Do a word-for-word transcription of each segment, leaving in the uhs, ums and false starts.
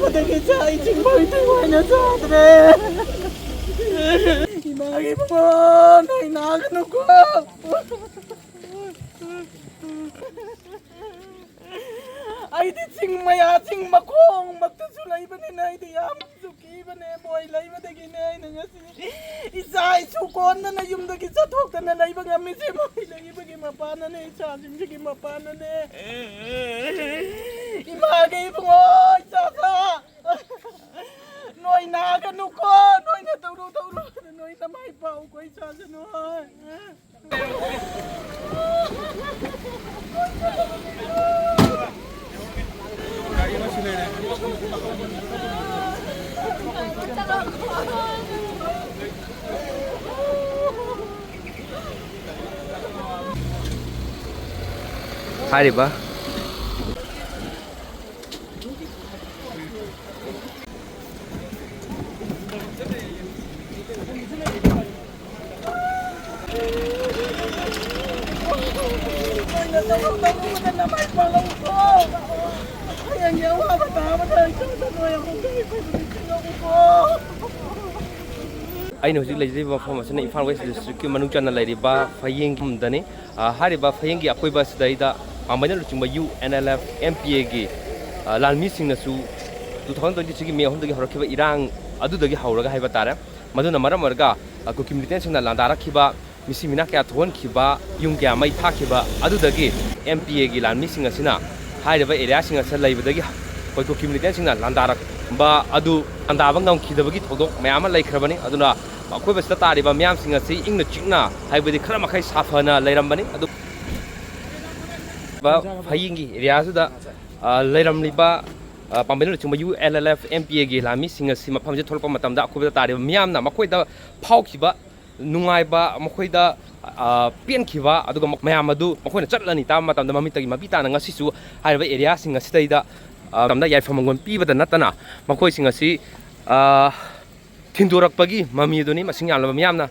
ꯑꯗꯒꯤ ꯆꯥꯛ ꯏꯁꯤꯡ ꯐꯥꯎ ꯏꯟꯊꯤ ꯅꯨꯡꯉꯥꯏꯅ ꯆꯥꯗ꯭ꯔꯦ꯫ ꯏꯃꯥꯒꯤ ꯏꯕꯨꯡꯉꯣ, ꯅꯣꯏ ꯅꯥꯒꯅꯨꯀꯣ꯫ ꯑꯩꯗꯤ ꯆꯤꯡ ꯃꯌꯥ, ꯆꯤꯡ ꯃꯈꯣꯡꯃꯛꯇꯁꯨ ꯂꯩꯕꯅꯤꯅ ꯑꯩꯗꯤ ꯌꯥꯝꯁꯨ ꯀꯤꯕꯅꯦ꯫ ꯃꯣꯏ ꯂꯩꯕꯗꯒꯤꯅꯦ ꯑꯩꯅ ꯉꯁꯤ ꯏꯆꯥ ꯏꯁꯨ ꯀꯣꯟꯗꯅ ꯌꯨꯝꯗꯒꯤ ꯆꯠꯊꯣꯛꯇꯅ ꯂꯩꯕ ꯉꯝꯃꯤꯁꯦ꯫ ꯃꯣꯏ ꯂꯩꯕꯒꯤ ꯃꯄꯥꯅꯅꯦ, ꯏꯆꯥꯁꯤꯡꯁꯤꯒꯤ ꯃꯄꯥꯅꯅꯦ꯫ ꯏꯃꯥꯒꯤ ꯏꯕꯨꯡꯉꯣ, ꯏꯆꯥꯁꯥ, ꯅꯣꯏ ꯅꯥꯒꯅꯨꯀꯣ, ꯅꯣꯏꯅ ꯇꯧꯔꯨ ꯇꯧꯔꯨ, ꯅꯣꯏ ꯅꯃꯥꯏ ꯄꯥꯎ ꯀꯣꯏ ꯆꯥꯁꯅꯨ꯫ ꯍꯥꯏꯔꯤꯕ ꯑꯩꯅ ꯍꯧꯖꯤꯛ ꯂꯩꯖꯔꯤꯕ ꯃꯐꯝ ꯑꯁꯤꯅ ꯏꯝꯐꯥꯜ ꯋꯦꯁ ꯗꯤꯁꯇ꯭ꯔꯤꯛꯀꯤ ꯃꯅꯨꯡ ꯆꯟꯅ ꯂꯩꯔꯤꯕ ꯐꯌꯦꯡ ꯈꯨꯟꯗꯅꯤ꯫ ꯑ, ꯍꯥꯏꯔꯤꯕ ꯐꯌꯦꯡꯒꯤ ꯑꯀꯣꯏꯕ ꯑꯁꯤꯗꯩꯗ ꯄꯥꯝꯕꯩꯅ ꯂꯨꯆꯤꯡꯕ U N L F, M P ꯑꯦꯒꯤ, ꯑ, ꯂꯥꯟꯃꯤꯁꯤꯡꯅꯁꯨ two thousand twenty three ꯒꯤ ꯃꯦ ꯑꯍꯨꯝꯗꯒꯤ ꯍꯧꯔꯛꯈꯤꯕ ꯏꯔꯥꯡ ꯑꯗꯨꯗꯒꯤ ꯍꯧꯔꯒ ꯍꯥꯏꯕ ꯇꯥꯔꯦ, ꯃꯗꯨꯅ ꯃꯔꯝ ꯑꯣꯏꯔꯒ, ꯑ, ꯀꯨꯀꯤ ꯃꯤꯂꯤꯇꯦꯟꯁꯤꯡꯅ ꯂꯥꯟꯗꯥꯔꯛꯈꯤꯕ, ꯃꯤꯁꯤ ꯃꯤꯅꯥ ꯀꯌꯥ ꯊꯣꯛꯍꯟꯈꯤꯕ, ꯌꯨꯝ ꯀꯌꯥ ꯃꯩ ꯊꯥꯈꯤꯕ ꯑꯗꯨꯗꯒꯤ ꯑꯦꯝ ꯄꯤ ꯑꯦꯒꯤ ꯂꯥꯟꯃꯤꯁꯤꯡ ꯑꯁꯤꯅ ꯍꯥꯏꯔꯤꯕ ꯑꯦꯔꯤꯌꯥꯁꯤꯡ ꯑꯁꯤꯗ ꯂꯩꯕꯗꯒꯤ ꯑꯩꯈꯣꯏ ꯀꯨꯀꯤ ꯃꯤꯂꯤꯇꯦꯟꯁꯤꯡꯅ ꯂꯥꯟꯗꯥꯔꯛꯄ ꯑꯗꯨ, ꯂꯥꯟꯗꯥꯕ ꯉꯝꯈꯤꯗꯕꯒꯤ ꯊꯧꯗꯣꯛ ꯃꯌꯥꯝ ꯑꯃ ꯂꯩꯈ꯭ꯔꯕꯅꯤ꯫ ꯑꯗꯨꯅ ꯑꯀꯣꯏꯕꯁꯤꯗ ꯇꯥꯔꯤꯕ ꯃꯤꯌꯥꯝꯁꯤꯡ ꯑꯁꯤ ꯏꯪꯅ ꯆꯤꯛꯅ, ꯍꯥꯏꯕꯗꯤ ꯈꯔ ꯃꯈꯩ ꯁꯥꯐꯅ ꯂꯩꯔꯝꯕꯅꯤ꯫ ꯑꯗꯨ ꯐꯌꯦꯡꯒꯤ ꯑꯦꯔꯤꯌꯥꯁꯤꯗ, ꯑ, ꯂꯩꯔꯝꯂꯤꯕ, ꯑ, ꯄꯥꯝꯕꯩꯅ ꯂꯨꯆꯤꯡꯕ U N L F, M P ꯑꯦꯒꯤ ꯂꯥꯟꯃꯤꯁꯤꯡ ꯑꯁꯤ ꯃꯐꯝꯁꯤꯗ ꯊꯣꯛꯂꯛꯄ ꯃꯇꯝꯗ ꯑꯀꯣꯏꯕꯗ ꯇꯥꯔꯤꯕ ꯃꯤꯌꯥꯝꯅ ꯃꯈꯣꯏꯗ ꯐꯥꯎꯈꯤꯕ ꯅꯨꯡꯉꯥꯏꯕ, ꯃꯈꯣꯏꯗ, ꯑ, ꯄꯦꯟꯈꯤꯕ, ꯑꯗꯨꯒ ꯃ-, ꯃꯌꯥꯝ ꯑꯗꯨ ꯃꯈꯣꯏꯅ ꯆꯠꯂꯅꯤ ꯇꯥꯕ ꯃꯇꯝꯗ ꯃꯃꯤꯠꯇꯒꯤ ꯃꯄꯤ ꯇꯥꯅ ꯉꯁꯤꯁꯨ ꯍꯥꯏꯔꯤꯕ ꯑꯦꯔꯤꯌꯥꯁꯤꯡ ꯑꯁꯤꯗꯩꯗ, ꯑ, ꯃꯇꯝꯗ ꯌꯥꯏꯐ ꯃꯪꯒꯣꯜ ꯄꯤꯕꯗ ꯅꯠꯇꯅ ꯃꯈꯣꯏꯁꯤꯡ ꯑꯁꯤ, ꯑ, ꯊꯤꯟꯗꯣꯔꯛꯄꯒꯤ ꯃꯃꯤ ꯑꯗꯨꯅꯤ ꯃꯁꯤꯡ ꯌꯥꯝꯂꯕ ꯃꯤꯌꯥꯝꯅ꯫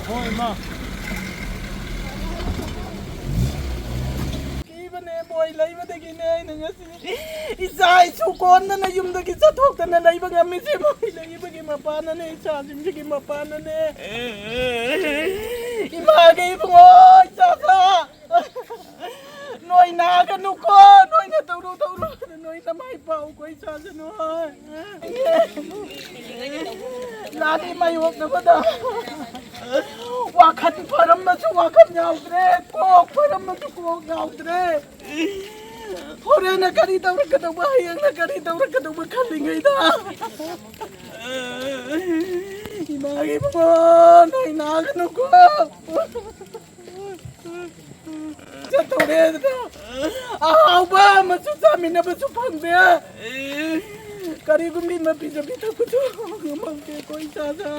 ꯍꯣꯏ, ꯏꯃꯥ꯫ ꯃꯣꯏ ꯂꯩꯕꯗꯒꯤꯅꯦ ꯑꯩꯅ ꯉꯁꯤ ꯏꯆꯥ ꯏꯁꯨ ꯀꯣꯟꯗꯅ ꯌꯨꯝꯗꯒꯤ ꯆꯠꯊꯣꯛꯇꯅ ꯂꯩꯕ ꯉꯝꯃꯤꯁꯦ꯫ ꯃꯣꯏ ꯂꯩꯕꯒꯤ ꯃꯄꯥꯅꯅꯦ, ꯏꯆꯥꯁꯤꯡꯁꯤꯒꯤ ꯃꯄꯥꯅꯅꯦ꯫ ꯏꯃꯥꯒꯤ ꯏꯕꯨꯡꯉꯣ, ꯏꯆꯥꯁꯥ, ꯅꯣꯏ ꯅꯥꯒꯅꯨꯀꯣ, ꯅꯣꯏꯅ ꯇꯧꯔꯨ ꯇꯧꯔꯨ, ꯅꯣꯏ ꯅꯃꯥꯏ ꯄꯥꯎ ꯀꯣꯏ ꯆꯥꯁꯅꯨ꯫ ꯂꯥꯟꯗꯤ ꯃꯥꯌꯣꯛꯅꯕꯗ ꯋꯥꯈꯜ ꯐꯔꯝꯕꯁꯨ ꯋꯥꯈꯜ ꯌꯥꯎꯗ꯭ꯔꯦ, ꯀꯣꯛ ꯐꯔꯝꯕꯁꯨ ꯀꯣꯛ ꯌꯥꯎꯗ꯭ꯔꯦ꯫ ꯍꯣꯔꯦꯟꯅ ꯀꯔꯤ ꯇꯧꯔꯛꯀꯗꯧꯕ, ꯍꯌꯦꯡꯅ ꯀꯔꯤ ꯇꯧꯔꯛꯀꯗꯧꯕ ꯈꯜꯂꯤꯉꯩꯗ, ꯏꯃꯥꯒꯤ ꯏꯕꯨꯡꯉꯣ, ꯅꯣꯏ ꯅꯥꯒꯅꯨꯀꯣ꯫ ꯆꯠꯇꯧꯔꯦ ꯑꯗꯨꯅ ꯑꯍꯥꯎꯕ ꯑꯃꯁꯨ ꯆꯥꯃꯤꯟꯅꯕꯁꯨ ꯐꯪꯗꯦ꯫ ꯀꯔꯤꯒꯨꯝꯕꯤ ꯑꯃ ꯄꯤꯖꯕꯤ ꯊꯛꯄꯁꯨ ꯉꯝꯍꯧꯗꯦ ꯑꯩꯈꯣꯏ ꯏꯆꯥꯗ꯫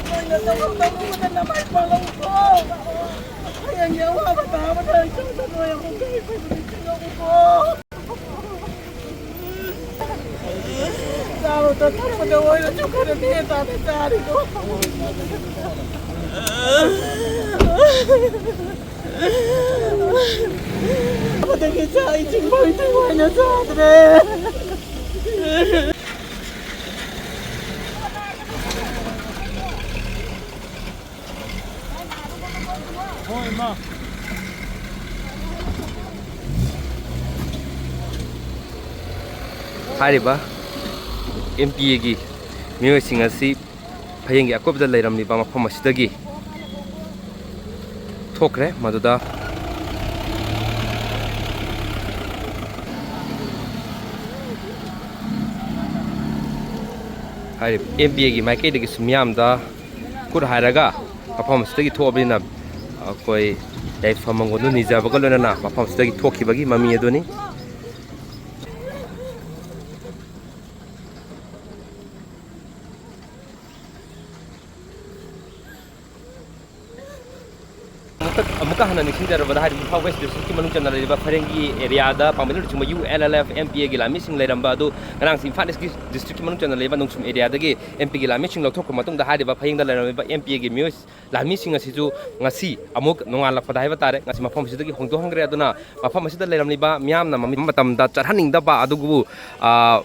ꯅꯣꯏꯅ ꯇꯧꯔꯨ ꯇꯧꯔꯨꯕꯗ ꯅꯃꯥꯏ ꯄꯥꯛꯂꯛꯎꯀꯣ꯫ ꯍꯌꯦꯡꯒꯤ ꯑꯋꯥꯕ ꯇꯥꯕꯗ ꯏꯆꯥꯗ ꯅꯣꯏ ꯑꯃꯨꯛ ꯀꯔꯤ ꯑꯩꯈꯣꯏꯕꯨ ꯅꯤꯡꯁꯤꯡꯂꯛꯎꯀꯣ꯫ ꯆꯥꯕꯗ ꯊꯛꯄꯗ ꯑꯣꯏꯔꯁꯨ ꯈꯔ ꯅꯦ ꯇꯥꯅ ꯆꯥꯔꯤꯗꯣ꯫ ꯑꯃꯗꯒꯤ ꯆꯥꯛ ꯏꯁꯤꯡ ꯐꯥꯎ ꯏꯟꯊꯤ ꯅꯨꯡꯉꯥꯏꯅ ꯆꯥꯗ꯭ꯔꯦ꯫ ꯍꯥꯏꯔꯤꯕ ꯑꯦꯝ ꯄꯤ ꯑꯦꯒꯤ ꯃꯤꯑꯣꯏꯁꯤꯡ ꯑꯁꯤ ꯐꯌꯦꯡꯒꯤ ꯑꯀꯣꯏꯕꯗ ꯂꯩꯔꯝꯂꯤꯕ ꯃꯐꯝ ꯑꯁꯤꯗꯒꯤ ꯊꯣꯛꯈ꯭ꯔꯦ꯫ ꯃꯗꯨꯗ ꯍꯥꯏꯔꯤꯕ ꯑꯦꯝ ꯄꯤ ꯑꯦꯒꯤ ꯃꯥꯏꯀꯩꯗꯒꯤꯁꯨ ꯃꯤꯌꯥꯝꯗ ꯈꯨꯠ ꯍꯥꯏꯔꯒ ꯃꯐꯝ ꯑꯁꯤꯗꯒꯤ ꯊꯣꯛꯑꯕꯅꯤꯅ ꯑꯩꯈꯣꯏ ꯌꯥꯏꯐ ꯃꯪꯒꯣꯜꯗꯨ ꯅꯤꯖꯕꯒ ꯂꯣꯏꯅꯅ ꯃꯐꯝ ꯑꯁꯤꯗꯒꯤ ꯊꯣꯛꯈꯤꯕꯒꯤ ꯃꯃꯤ ꯑꯗꯨꯅꯤ꯫ ꯑꯃꯨꯛꯀ, ꯑꯃꯨꯛꯀ ꯍꯟꯅ ꯅꯤꯡꯁꯤꯡꯖꯔꯕꯗ, ꯍꯥꯏꯔꯤꯕ ꯏꯝꯐꯥꯜ ꯋꯦꯁ ꯗꯤꯁꯇ꯭ꯔꯤꯛꯀꯤ ꯃꯅꯨꯡ ꯆꯟꯅ ꯂꯩꯔꯤꯕ ꯐꯔꯦꯡꯒꯤ ꯑꯦꯔꯤꯌꯥꯗ ꯄꯥꯡꯒꯜ ꯂꯨꯆꯤꯡꯕ U L L F, M P ꯑꯦꯒꯤ ꯂꯥꯟꯃꯤꯁꯤꯡ ꯂꯩꯔꯝꯕ ꯑꯗꯨ ꯉꯔꯥꯡꯁꯤ ꯏꯝꯐꯥꯜ ꯏꯁꯀꯤ ꯗꯤꯁꯇ꯭ꯔꯤꯛꯀꯤ ꯃꯅꯨꯡ ꯆꯟꯅ ꯂꯩꯕ ꯅꯣꯡꯁꯨꯝ ꯑꯦꯔꯤꯌꯥꯗꯒꯤ ꯑꯦꯝ ꯄꯤꯒꯤ ꯂꯥꯟꯃꯤꯁꯤꯡ ꯂꯧꯊꯣꯛꯈ꯭ꯔ ꯃꯇꯨꯡꯗ, ꯍꯥꯏꯔꯤꯕ ꯐꯌꯦꯡꯗ ꯂꯩꯔꯝꯂꯤꯕ ꯑꯦꯝ ꯄꯤ ꯑꯦꯒꯤ ꯃꯤꯑꯣꯏ ꯂꯥꯟꯃꯤꯁꯤꯡ ꯑꯁꯤꯁꯨ ꯉꯁꯤ ꯑꯃꯨꯛ ꯅꯣꯡꯉꯥꯜꯂꯛꯄꯗ ꯍꯥꯏꯕ ꯇꯥꯔꯦ, ꯉꯁꯤ ꯃꯐꯝ ꯑꯁꯤꯗꯒꯤ ꯍꯣꯡꯗꯣꯛꯍꯟꯈ꯭ꯔꯦ꯫ ꯑꯗꯨꯅ ꯃꯐꯝ ꯑꯁꯤꯗ ꯂꯩꯔꯝꯂꯤꯕ ꯃꯤꯌꯥꯝꯅ ꯃꯃꯤ ꯃꯇꯝꯗ ꯆꯠꯍꯟꯅꯤꯡꯗꯕ ꯑꯗꯨꯕꯨ, ꯑ,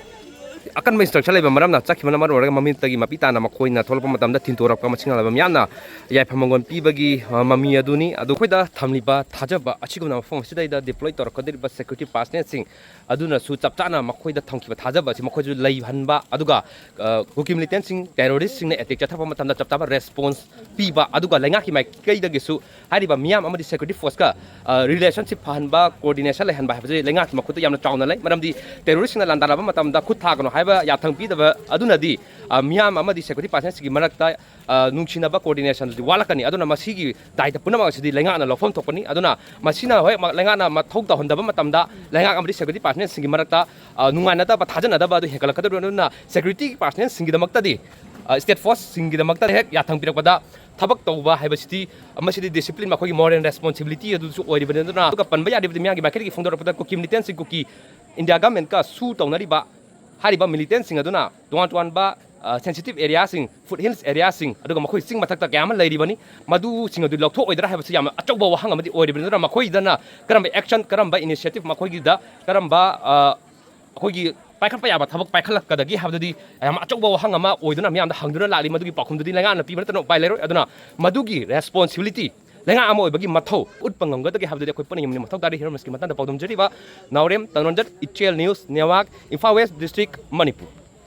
ꯑꯀꯟꯕ instruction ꯂꯩꯕ ꯃꯔꯝꯅ ꯆꯠꯈꯤꯕꯅ ꯃꯔꯝ ꯑꯣꯏꯔꯒ ꯃꯃꯤꯠꯇꯒꯤ ꯃꯄꯤ ꯇꯥꯅ ꯃꯈꯣꯏꯅ ꯊꯣꯛꯂꯛꯄ ꯃꯇꯝꯗ ꯊꯤꯟꯗꯣꯔꯛꯄ ꯃꯁꯤꯡ ꯌꯥꯝꯂꯕ ꯃꯤꯌꯥꯝꯅ ꯌꯥꯏꯐ ꯃꯪꯒꯣꯜ ꯄꯤꯕꯒꯤ, ꯑ, ꯃꯃꯤ ꯑꯗꯨꯅꯤ꯫ ꯑꯗꯨ ꯑꯩꯈꯣꯏꯗ ꯊꯝꯂꯤꯕ ꯊꯥꯖꯕ ꯑꯁꯤꯒꯨꯝꯅ ꯃꯐꯝ ꯑꯁꯤꯗꯩꯗ deploy ꯇꯧꯔꯛꯀꯗꯧꯔꯤꯕ security personnelꯁꯤꯡ ꯑꯗꯨꯅꯁꯨ ꯆꯞ ꯆꯥꯅ ꯃꯈꯣꯏꯗ ꯊꯝꯈꯤꯕ ꯊꯥꯖꯕ ꯑꯁꯤ ꯃꯈꯣꯏꯁꯨ ꯂꯩꯍꯟꯕ, ꯑꯗꯨꯒ, ꯑ, ꯀꯨꯀꯤ militantꯁꯤꯡ, terroristꯁꯤꯡꯅ attack ꯆꯠꯊꯕ ꯃꯇꯝꯗ ꯆꯞ ꯆꯥꯕ response ꯄꯤꯕ, ꯑꯗꯨꯒ ꯂꯩꯉꯥꯛꯀꯤ ꯃꯥꯏꯀꯩꯗꯒꯤꯁꯨ ꯍꯥꯏꯔꯤꯕ ꯃꯤꯌꯥꯝ ꯑꯃꯗꯤ security forceꯀ, ꯑ, relationship ꯐꯍꯟꯕ, coordination ꯂꯩꯍꯟꯕ ꯍꯥꯏꯕꯁꯤ ꯂꯩꯉꯥꯛꯀꯤ ꯃꯈꯨꯠꯇ ꯌꯥꯝꯅ ꯆꯥꯎꯅ ꯂꯩ꯫ ꯃꯔꯝꯗꯤ terroristꯁꯤꯡꯅ ꯂꯥꯟꯗꯥꯔꯛꯄ ꯃꯇꯝꯗ ꯈꯨꯠ ꯊꯥꯒꯅꯨ ꯍꯥꯏꯕ ꯌꯥꯊꯪ ꯄꯤꯗꯕ ꯑꯗꯨꯅꯗꯤ, ꯑ, ꯃꯤꯌꯥꯝ ꯑꯃꯗꯤ security personnelꯁꯤꯡꯒꯤ ꯃꯔꯛꯇ, ꯑ, ꯅꯨꯡꯁꯤꯅꯕ, coordination ꯑꯗꯨꯗꯤ ꯋꯥꯠꯂꯛꯀꯅꯤ꯫ ꯑꯗꯨꯅ ꯃꯁꯤꯒꯤ ꯗꯥꯏꯇ ꯄꯨꯝꯅꯃꯛ ꯑꯁꯤꯗꯤ ꯂꯩꯉꯥꯛꯅ ꯂꯧꯐꯝ ꯊꯣꯛꯄꯅꯤ꯫ ꯑꯗꯨꯅ ꯃꯁꯤꯅ ꯍꯣꯏ ꯃ-, ꯂꯩꯉꯥꯛꯅ ꯃꯊꯧ ꯇꯧꯍꯟꯗꯕ ꯃꯇꯝꯗ ꯂꯩꯉꯥꯛ ꯑꯃꯗꯤ security personnelꯁꯤꯡꯒꯤ ꯃꯔꯛꯇ, ꯑ, ꯅꯨꯡꯉꯥꯏꯅꯗꯕ, ꯊꯥꯖꯅꯗꯕ ꯑꯗꯨ ꯍꯦꯟꯒꯠꯂꯛꯀꯗꯧꯔꯤꯕꯅꯤ꯫ ꯑꯗꯨꯅ security personnelꯁꯤꯡꯒꯤꯗꯃꯛꯇꯗꯤ, ꯑ, state forceꯁꯤꯡꯒꯤꯗꯃꯛꯇ ꯍꯦꯛ ꯌꯥꯊꯪ ꯄꯤꯔꯛꯄꯗ ꯊꯕꯛ ꯇꯧꯕ ꯍꯥꯏꯕꯁꯤꯗꯤ, ꯃꯁꯤꯗꯤ discipline, ꯃꯈꯣꯏꯒꯤ moral responsibility ꯑꯗꯨꯁꯨ ꯑꯣꯏꯔꯤꯕꯅꯤ꯫ ꯑꯗꯨꯅ ꯑꯗꯨꯒ ꯄꯟꯕ ꯌꯥꯔꯤꯕꯗꯤ ꯃꯤꯌꯥꯝꯒꯤ ꯃꯥꯏꯀꯩꯗꯒꯤ ꯐꯣꯡꯗꯣꯔꯛꯄꯗ ꯀꯨꯀꯤ militantꯁꯤꯡ ꯀꯨꯀꯤ India governmentꯀ ꯁꯨ ꯇꯧꯅꯔꯤꯕ ꯍꯥꯏꯔꯤꯕ militantꯁꯤꯡ ꯑꯗꯨꯅ ꯇꯣꯉꯥꯟ ꯇꯣꯉꯥꯟꯕ, ꯑ, sensitive areaꯁꯤꯡ, foothills areaꯁꯤꯡ, ꯑꯗꯨꯒ ꯃꯈꯣꯏ ꯆꯤꯡ ꯃꯊꯛꯇ ꯀꯌꯥ ꯑꯃ ꯂꯩꯔꯤꯕꯅꯤ, ꯃꯗꯨꯁꯤꯡ ꯑꯗꯨ ꯂꯧꯊꯣꯛꯑꯣꯏꯗ꯭ꯔꯥ ꯍꯥꯏꯕꯁꯤ ꯌꯥꯝꯅ ꯑꯆꯧꯕ ꯋꯥꯍꯪ ꯑꯃꯗꯤ ꯑꯣꯏꯔꯤꯕꯅꯤ꯫ ꯑꯗꯨꯅ ꯃꯈꯣꯏꯗꯅ ꯀꯔꯝꯕ action, ꯀꯔꯝꯕ initiative, ꯃꯈꯣꯏꯒꯤꯗ ꯀꯔꯝꯕ, ꯑ, ꯑꯩꯈꯣꯏꯒꯤ ꯄꯥꯏꯈꯠꯄ ꯌꯥꯕ ꯊꯕꯛ ꯄꯥꯏꯈꯠꯂꯛꯀꯗꯒꯦ ꯍꯥꯏꯕꯗꯨꯗꯤ ꯌꯥꯝ ꯑꯆꯧꯕ ꯋꯥꯍꯪ ꯑꯃ ꯑꯣꯏꯗꯨꯅ ꯃꯤꯌꯥꯝꯗ ꯍꯪꯗꯨꯅ ꯂꯥꯛꯂꯤ꯫ ꯃꯗꯨꯒꯤ ꯄꯥꯎꯈꯨꯝꯗꯨꯗꯤ ꯂꯩꯉꯥꯛꯅ ꯄꯤꯕ ꯅꯠꯇꯅ ꯎꯄꯥꯏ ꯂꯩꯔꯣꯏ꯫ ꯑꯗꯨꯅ ꯃꯗꯨꯒꯤ responsibility ꯂꯩꯉꯥꯛ ꯑꯃ ꯑꯣꯏꯕꯒꯤ ꯃꯊꯧ ꯎꯠꯄ ꯉꯝꯒꯗꯒꯦ ꯍꯥꯏꯕꯗꯨꯗꯤ ꯑꯩꯈꯣꯏ ꯄꯨꯟꯅ ꯌꯦꯡꯃꯤꯟꯅꯕ ꯃꯊꯧ ꯇꯥꯔꯤ꯫ ꯍꯤꯔꯣ ꯃꯤꯁꯀꯤ ꯃꯇꯥꯡꯗ ꯄꯥꯎꯗꯝꯖꯔꯤꯕ ꯅꯥꯎꯔꯦꯝ ꯇꯅꯣꯟꯖꯠ, Ichel news network, Imphal west district, Manipur.